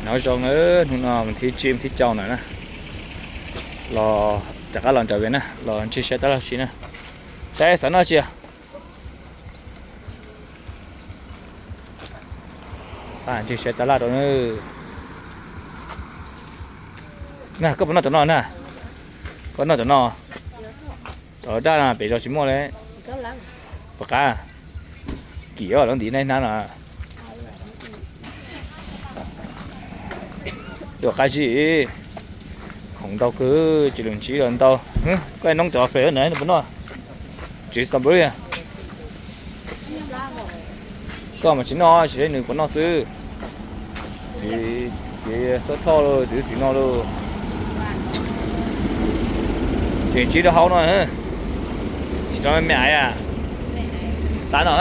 Nyob zoo na, hnub no mas thib tsib thib rau na na, los rov qab los nram Vias na, los ntsib saib tab laj si na. Saib xav noj tsi? Ntsib saib tab laj rau na. Na koj puas noj cov no na? Koj noj cov no? Cov daj no pem zos tsis muaj li. Puas qab? Kim lub ntiv nej hnab no. Tuaj qab zib, khoom ntau kawg, tsis lwm ntsib los ntau. Koj noob cov fem na, puas noj? Tsis strawberry. Koj mas tsis noj, tsis nws puas noj xwb. Txiv, txiv xub thoj lauj, txiv txiv no lauj. Tseem ntsib rau hauv no, tsis rau me me aiv a. Tav no a.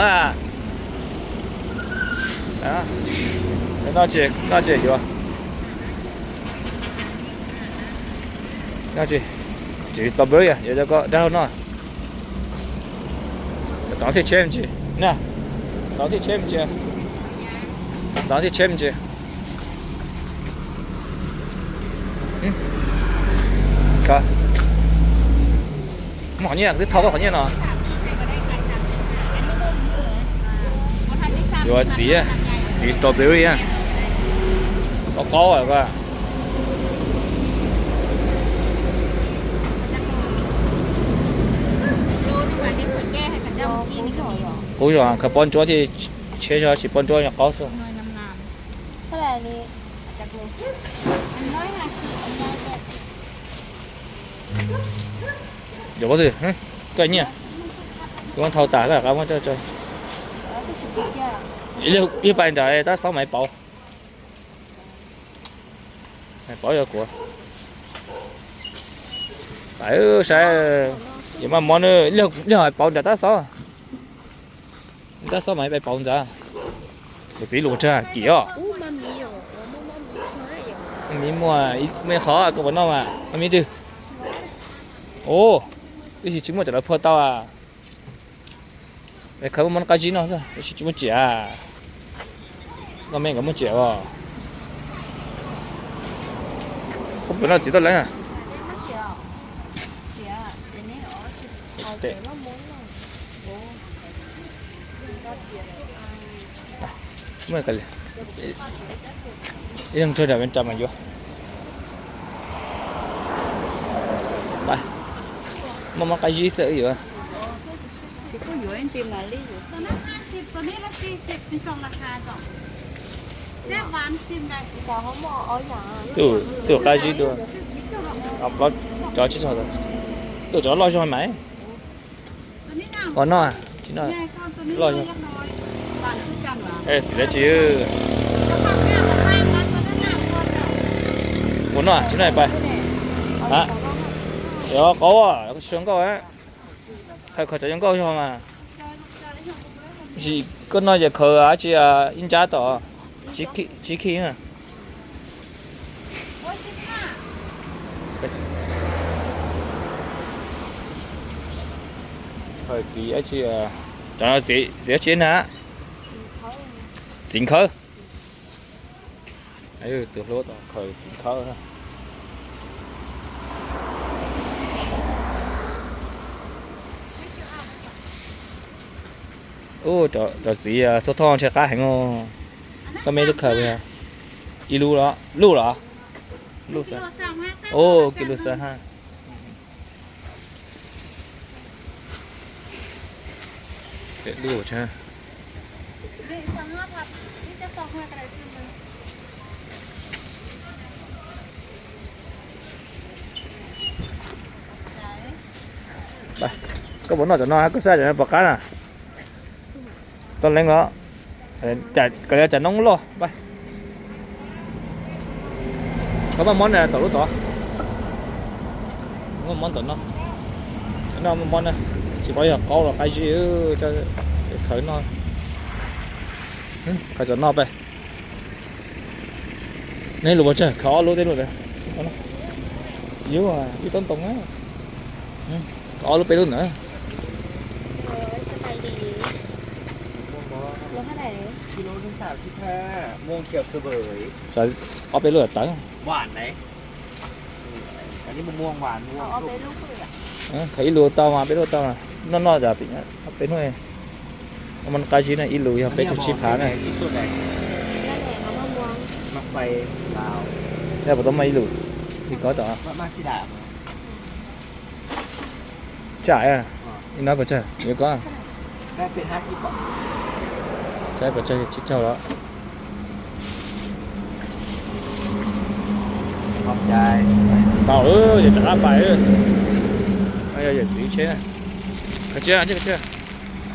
Noj tsis, noj tsis yuav. Noj tsis, txiv strawberry yuav cov ko dab laug noj. Tov thiaj cheb me ntsis na. Tov thiaj cheb me ntsis. Tov thiaj cheb me ntsis. Muaj qhov nyiaj, twb thau koj qhov nyiaj no. Yuav txiv, txiv strawberry a. Qaub qaub a. Qub zog khaws pob ntsuab thiaj cheb zog, tsis pob ntsuab qaub xwb. Yuav pob twg? Koj nyiaj. Kuv muab thau tas koj rov qab muab coj tso. Ib pais nram tab xob mas pauv. Pauv yog kuv. Saib, yuav maj mob na, ib leeg hais pauv nram tab xob. Tab xob mas pais pauv ntxav. Kuv txiv lus tsawg kim os. Maj mib muaj me qhov koj puas noj mas maj mib twg? Ub, ib tsis tsis muaj cov lawv phua tau a. Khaws muab qab zib noj xwb, tab sis tsis muaj tsiam. Noj me nkawd muaj tsiam os. Koj puas noj txiv toj leeb a? Ib leeg tso nram ves ras mas yuav. Muaj muab qab zib xwb yuav. Tuaj qab zib tuaj. Plaub cov tsib txog, tuaj cov loj zog mas. Ua noj, tsis noj. Loj zog. Xim dab tsi? Ua noj, tsis noj pais. Yog qauv, sua nkauj. Khaws khaws cov zoo nkauj zog mas. Koj noj ces khaws dab tsi ib nrab tom, tsib khij. Khaws txiv dab tsi, cov no txiv dab tsi na? Txiv nkhawb. Tus hluas tom khaws txiv nkhawb. Ub, cov txiv xub thoj ntshe qab heev os. Koj me lub khaws, ib lub los, lub los? Ub, kis lus xab hab. Koj puas noj cov no, koj saib cov no puas qab na? Txoj leeb os. Koj li cas noob loj npaj. Koj maj mob na tom lub tod. Maj mob tom no. No maj mob na. Tsis paub yog qaub los qab zib, khaws no. Khaws tom no pais. Nej lus puas tsawg, khaws ob lub tej lub ntawd. Yub, ib toob ntoo na. Khaws ob lub peb lub ntawd. กิโลหนึ่งสามสิบห้า ม่วงเขียวเสวย Xav ob peb lub tawv. หวานไหม อันนี้มะม่วงหวานม่วง Khaws ib lus tau mas, peb lub tau mas. Noj noj tas peb hnub. Mas qab zib no ib lus yog peb caug tsib phav na. ที่สุดเลย Yog puas tau muaj ib lus li ko tau. Tsam ib no pes tsawg yuav ko? Tsam pes tsawg, tsib caug los? Tau, yog rov qab pais. Yog yawm txiv tsheb na. Khaws tsis, tsis khaws.